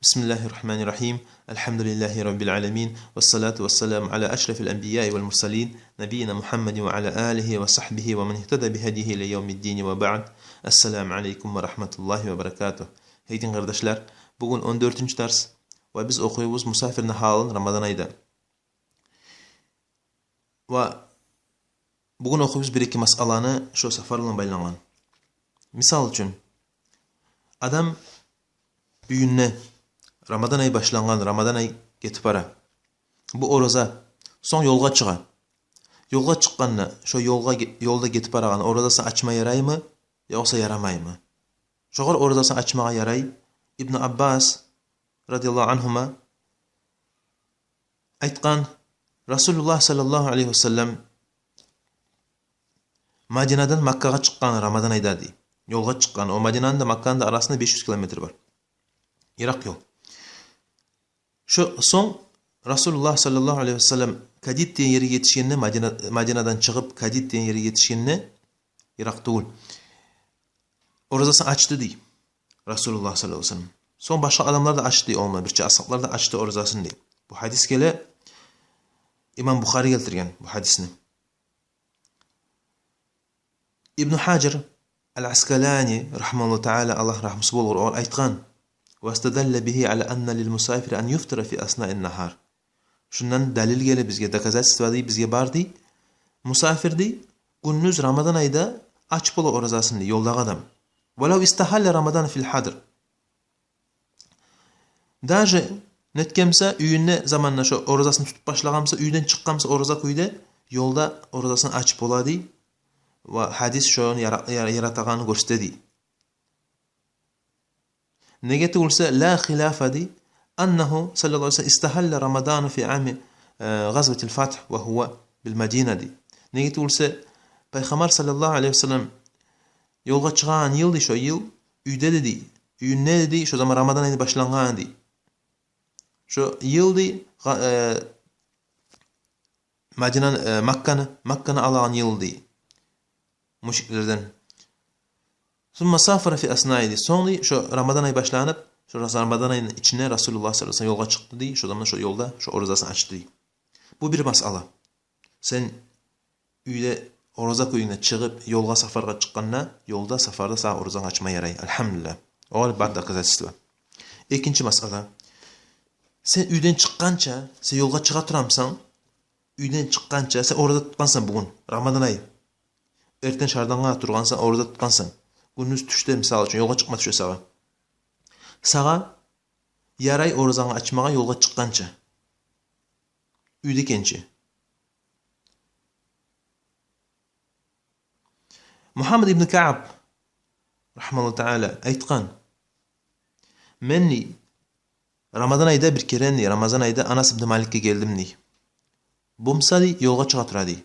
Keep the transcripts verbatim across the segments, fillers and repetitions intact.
بسم الله الرحمن الرحيم. الحمد لله رب العالمين. والصلاة والسلام على أشرف الأنبياء والمرسلين نبينا محمد وعلى آله وصحبه ومن اهتدى بهديه إلى يوم الدين وبعد. السلام عليكم ورحمة الله وبركاته. Гьей дин къардашлар, бугюн он дёртюнчю дарс ва биз охуйбуз мусафирни гьалын Рамадан айда. Ва бугюн охуйбуз бир-эки масъаланы шо сапар булан байлангъан. Мисал учун, адам уьюнде Рамадан ай башлангъан, Рамадан ай гетип бара. Бу ораза, сонг ёлгъа чыгъа. Ёлгъа чыкъгъанда, шо ёлгъа ге-, ёлда гетип барагъан оразасын ачма яраймы, ёкъса ярамаймы? Шогъар оразасын ачмагъа ярай. Ибну Аббас радияллагьу ангьума айтгъан: Расулуллагь саллаллагьу алайгьи ва саллам Мадинадан Маккагъа чыкъгъан Рамадан айда, дей. Ёлгъа чыкъгъан. О Мадинаны да, Макканы да арасында беш юз километр бар. Йыракъ ёл. Шо сонг Расулуллагь саллаллагьу алайгьи ва саллам Кадид деген ерге етишгенде, Мадина-, Мадинадан чыгъып Кадид деген ерге етишгенде, йыракъ тюгюл, оразасын ачды, дей, Расулуллагь саллаллагьу алайгьи ва саллам. Сонг башгъа адамлар да ачды, дей, онда бирче асгьаплар да ачды оразасын, дей. Бу гьадис геле, имам Бухари гелтирген бу гьадисни. Ибну Гьажар аль-Аскъалани, рагьимагьуллагьу таала, Аллагь рагьмусу болгъур, о айтгъан: واستدل به على أن للمسافر أن يفطر في أثناء النهار. Шундан далил геле бизге, доказательство, дей, бизге бар, дей, мусафир, дей, гюндюз Рамадан айда ач бола оразасын, дей, ёлдагъы адам. ولو استهل رمضان في الحضر. Даже нетгенмиса, уьюнде заманда шо оразасын тутуп башлагъанмиса, уьйден чыкъгъанмиса ораза кюйде, ёлда оразасын ачып бола, дей. Ва гьадис шону яра-, яра-, яратагъанын гёрсете, дей. Неге тюгюлсе, لا خلاف, дей, أنه صلى الله عليه وسلم استهل رمضان في عام, э, غزوة الفتح وهو بالمدينة, дей. Неге тюгюлсе, Пайхаммар саллаллагьу алайгьи ва саллам ёлгъа чыгъагъан йыл, дей, шо йыл уьйде эди, дей, уьюнде эди, дей, шо заман Рамадан айны башлангъан, дей. Шо йыл, дей, гъа-, э, Мадинаны, э, Макканы, Макканы алагъан йыл, дей, мушриклерден. ثم سافر في أثنائه, дей. Сонг, дей, шо Рамадан ай башланып, шо Рамадан айны ичинде Расулуллагь саллаллагьу алайгьи ва саллам ёлгъа чыкъды, дей, шо заманда шо ёлда шо оразасын ачды, дей. Бу бир масъала. Сен уьйде ораза кюйде чыгъып, ёлгъа, сапаргъа чыкъгъанда, ёлда, сапарда сагъа оразанг ачма ярай. Альгьамдулиллагь. Огъар бар доказательство. Экинчи масъала. Сен уьйден чыкъгъанча, сен ёлгъа чыгъа турамысан, уьйден чыкъгъанча, сен ораза тутгъансан бугюн, Рамадан ай. Эртен шардангъа тургъансан, ораза тутгъансан. Гюндюз тюшде, мисал учун, ёлгъа чыкъма тюше сагъа. Сагъа ярай оразангны ачмагъа ёлгъа чыкъгъанча. Уьйде экенчи. Мугьаммад ибн Каъб, рагьимагьуллагьу таала, айтгъан: мен, дей, Рамадан айда бир керен, дей, Рамадан айда Анас ибн Маликге гелдим, дей. Бу буса, дей, ёлгъа чыгъа тура, дей,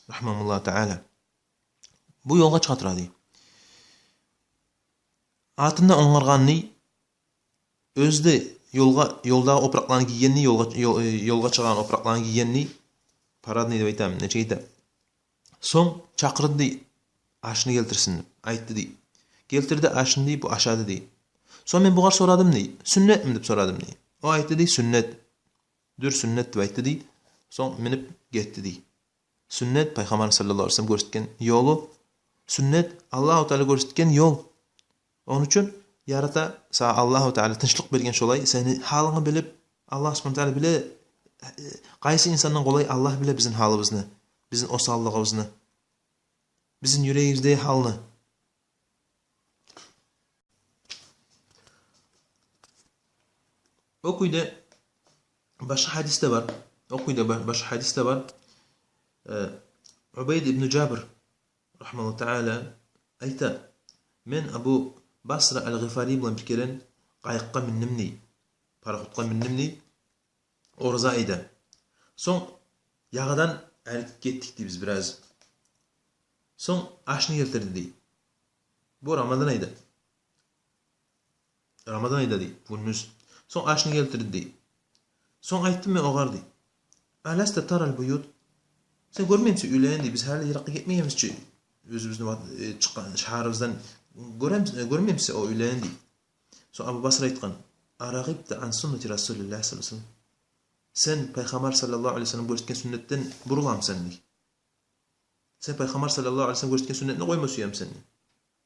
рагьимагьуллагьу таала. Бу ёлгъа чыгъа тура, дей. Атындан онгаргъан, дей, оьзю де ёлгъа, ёлдагъы опуракъланы гийген, дей, ёлгъа, ёл-, э, ёлгъа чыгъагъан опуракъланы гийген, дей. Парадный деп айтамы, нечик айта. Сонг чакъырды, дей, ашны гелтирсин деп. Айтды, дей. Гелтирди ашны, дей, бу ашады, дей. Сонг мен бугъар сорадым, дей, сюннетми деп сорадым, дей. О айтды, дей, сюннет. Дюр, сюннет деп айтды, дей. Сонг минип гетди, дей. Сюннет, Пайхаммар саллаллагьу алайгьи ва саллам гёрсетген ёлу. Сюннет, Аллагьу таала гёрсетген ёл. Ону учун ярата сагъа Аллагьу таала тынчлыкъ берген шолай, сени гьалынгны билип, Аллагь субгьанагьу ва таала биле, э, къайсы инсандан къолай Аллагь биле бизин гьалыбызны, бизин осаллыгъыбызны, бизин юрегибиздеги гьалны. О кюйде башгъа гьадис де бар. О кюйде ба-, башгъа гьадис де бар. Э, Убайд ибн Жабр, рагьимагьуллагьу таала, айта: мен Абу Басра аль-Гъифари булан бир керен къайыкъгъа миндим, дей. Пароходгъа миндим, дей. Ораза айда. Сонг ягъадан арек гетдик, дей, биз бираз. Сонг ашны гелтирди, дей. Бу Рамадан айда. Рамадан айда, дей, гюндюз. Сонг ашны гелтирди, дей. Сонг айтдым мен огъар, дей: «Аласта тарал буют?» Сен гёрмеймисен уьйлени, дей, биз гьали йыракъгъа гетмегенбиз чи. Оьзюбюзню ват-, э, чыкъгъан шагьарыбыздан гёрем-, э, гёрмеймисен о уьйлени, дей. Сонг Абу Басра айтгъан: «Арагъибта ан суннати Расулиллягь саллаллагьу алайгьи ва саллам?» Сен Пайхаммар саллаллагьу алайгьи ва саллам гёрсетген сюннетден буруламысан дей. Сен Пайхаммар саллаллагьу алайгьи ва саллам гёрсетген сюннетни къойма сюемисен дей.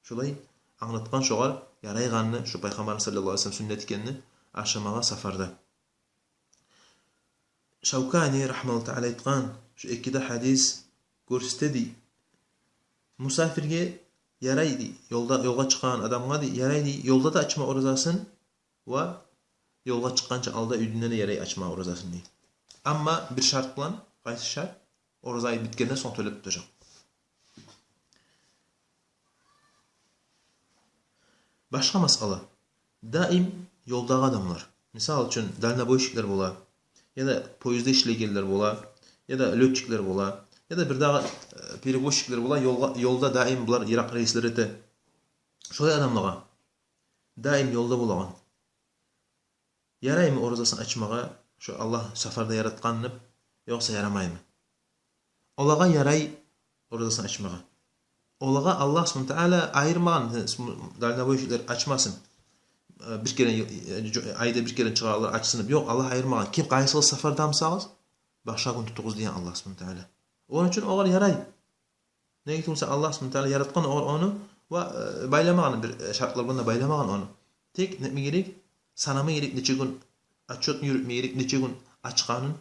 Шолай англатгъан шогъар ярайгъанны, шо Пайхаммар саллаллагьу алайгьи ва саллам сюннет экенни ашамагъа сафарда. Шавкани рагьимагьуллагьу таала айтгъан, шо эки де гьадис гёрсете дей, мусафирге ярай дей, ёлда, ёлгъа чыкъгъан адамгъа дей, ярай дей ёлда да ачма оразасын, ва ёлгъа чыкъгъанча алда уьюнден де ярай ачма оразасын дей. Амма бир шарт булан. Къайсы шарт? Ораза айы битгенден сонг тёлеп тутажакъ. Башгъа масъала. Даим ёлдагъы адамлар, мисал учун, дальнобойщиклер бола, яда поездда ишлейгенлер бола, яда лётчиклер бола, яда бирдагъы, э, перевозчиклер бола, ёлгъа, ёлда даим булар йыракъ рейслер эте. Шолай адамлагъа, даим ёлда болагъан, яраймы оразасын ачмагъа, шо Аллагь сафарда яратгъан деп, ёкъса ярамаймы? Олагъа ярай оразасын ачмагъа. Олагъа Аллагь субгьанагьу ва таала айырмагъан, э, дальнобойщиклер ачмасын, э, бир керен, э, жо-, айда бир керен чыгъалар, ачсын деп. Ёкъ, Аллагь айырмагъан. Ким, къайсыгъыз сафардамысагъыз, башгъа гюн тутугъуз деген Аллагь субгьанагьу ва таала. Ону учун огъар ярай. Неге тюгюлсе, Аллагь субгьанагьу ва таала яратгъан огъар ону ва, э, байламагъан бир, э, шартлар булан да байламагъан ону. Тек нетме герек? Санама герек нече гюн, отчётну юрютме герек нече гюн ачгъанын,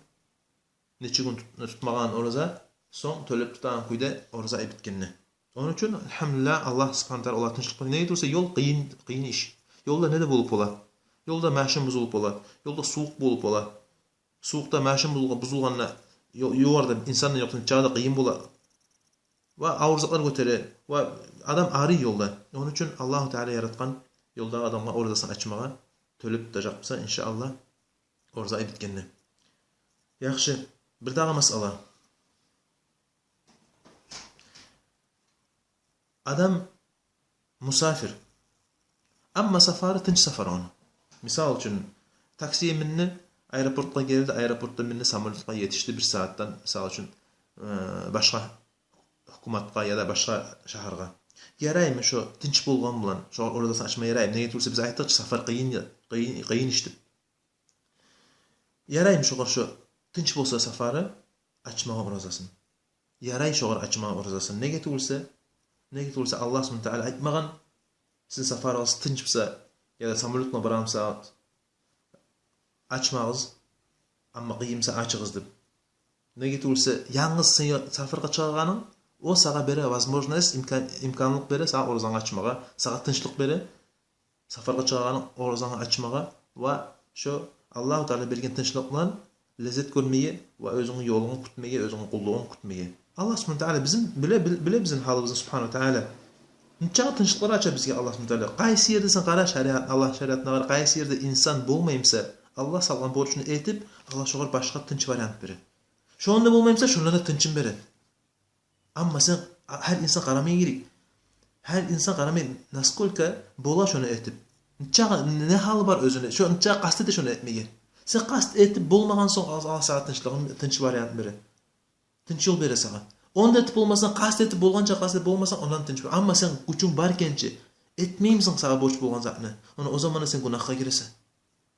нече гюн тут-, тутмагъанын ораза, сонг тёлеп тутагъан кюйде ораза ай битгенде. Ону учун, альгьамдулиллагь, Аллагь субгьанагьу ва таала олагъа тынчлыкъ берген. Неге тюгюлсе, ёл къыйын, къыйын иш. Ёлда не де болуп бола. Ёлда машин бузулуп бола. Ёлда сувукъ болуп бола. Сувукъда машин бузулгъа-, бузулгъанда ё-, ёлда инсан да ёкъ, чыгъа да къыйын бола. Ва авур затлар гётере, ва адам арый ёлда. Ону учун Аллагьу таала яратгъан ёлдагъы адамгъа оразасын ачмагъа тёлеп тутажакъ буса, иншааллагь, ораза ай битгенде. Яхшы, бирдагъы масъала. Адам мусафир. Амма сафары тынч сафар ону. Мисал учун, таксиге минди, аэропортгъа гелди, аэропортдан минди, самолётгъа етишди бир сагьатдан, мисал учун, э, башгъа гьукуматгъа яда башгъа шагьаргъа. Яраймы шо тынч болгъан булан шо оразасын ачма, яраймы? Неге тюгюлсе, биз айтдыкъ чы, сафар къыйын, къыйын, къыйын иш деп. Яраймы шогъар, шо тынч болса сафары, ачмагъа оразасын? Ярай шогъар ачмагъа оразасын. Неге тюгюлсе, неге тюгюлсе, Аллагь субгьанагьу ва таала айтмагъан, сизин сафарыгъыз тынч буса, яда самолёт булан барамыса, ачмагъыз, амма къыйын буса, ачыгъыз деп. Неге тюгюлсе, янгыз сен сафаргъа чыгъагъанынг, о сагъа бере возможность, имкан-, имканлыкъ бере сагъа оразангны ачмагъа, сагъа тынчлыкъ бере сафаргъа чыгъагъанынг оразангны ачмагъа ва шо Аллагьу таала берген тынчлыкъ булан леззет гёрмеге ва оьзюнгню ёлунгну кютмеге, оьзюнгню къуллугъунгну кютмеге. Аллагь субгьанагьу ва таала бизин биле, биле, биле бизин гьалыбызны субгьанагьу ва таала. Нечакъы тынчлыкълар ача бизге Аллагь субгьанагьу ва таала. Къайсы ерде сен къара шариат, Аллагь шариатына къара, къайсы ерде инсан болмаймыса, Аллагь салгъан борчну этип, Аллагь шогъар башгъа тынч вариант бере. Шонда болмаймыса, шонда да тынчын бере. Амма сен, гьар инсан къарамай герек. Гьар инсан къарамай, насколько бола шону этип. Нечакъы, не гьалы бар оьзюню, шо нечакъы къаст эте шону этмеге. Сен къаст этип болмагъан сонг, Аллагь, Аллагь сагъа тынчлыгъын, тынч вариант бере. Тынч ёл бере сагъа. Онда этип болмасанг, къаст этип болгъанча къаст этип болмасанг, ондан тынч. Амма сен гючюнг бар экенчи, этмеймисен сагъа борч болгъан затны, ону о заманда сен гюнагьгъа гиресен.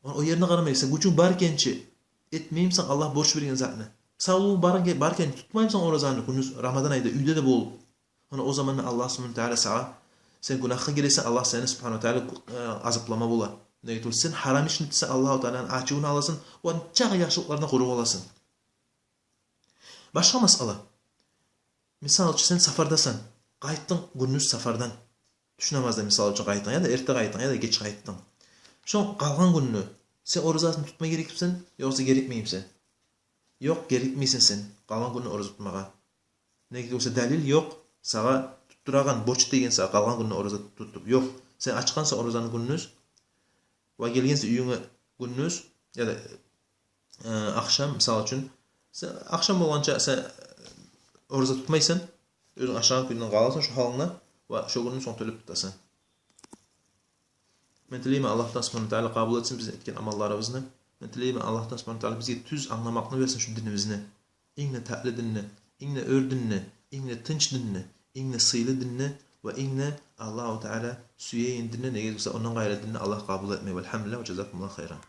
О, о ерине къарамай, сен гючюнг бар экенчи, этмеймисен Аллагь борч берген затны. Савлугъунг бар экен, бар экенчи, тутмаймысан оразаны гюндюз Рамадан айда, уьйде де болуп. Ону о заманда Аллагь субгьанагьу ва таала сагъа, сен гюнагьгъа гиресен, Аллагь сени субгьанагьу ва таала, э, азаплама бола. Неге тюгюлсе, сен гьарам ишни этсенг, Аллагьу тааланы ачувун аласан, ва нечакъы яхшылыкълардан къуру къаласан. Башгъа масъала. Мисал учун, сен сафардасан, къайтдынг гюндюз сафардан. Тюш намазда, мисал учун, къайтдынг, яда эрте къайтдынг, яда геч къайтдынг. Шо къалгъан гюнню сен оразасын тутма герекмисен, ёкъса герекмеймисен? Ёкъ, герекмейсен сен къалгъан гюнню ораза тутмагъа. Неге тюгюлсе, далил ёкъ сагъа туттурагъан, борч деген сагъа къалгъан гюнню ораза тутуп. Ёкъ, сен ачгъансан оразаны гюндюз, ва гелгенсен уьюнге гюндюз, яда, э, ахшам, мисал учун, сен ахшам болгъанча сен, э, ораза тутмайсан, оьзюнг ашагъан кюйден къаласан шо гьалынгда, ва шо гюнню сонг тёлеп тутасан. Мен тилеймен Аллагьдан субгьанагьу ва таала къабул этсин бизин этген амалларыбызны. Мен тилеймен Аллагьдан субгьанагьу ва таала бизге тюз англамакъны берсин шу динибизни. Инг де татли динни, инг де оьр динни, инг де тынч динни, инг де сыйлы динни ва инг де Аллагьу Таала сюеген динни, неге десе ондан къайры динни Аллагь къабул этмей. Валгьамдулиллагь, ва жазакумуллагьу хайран.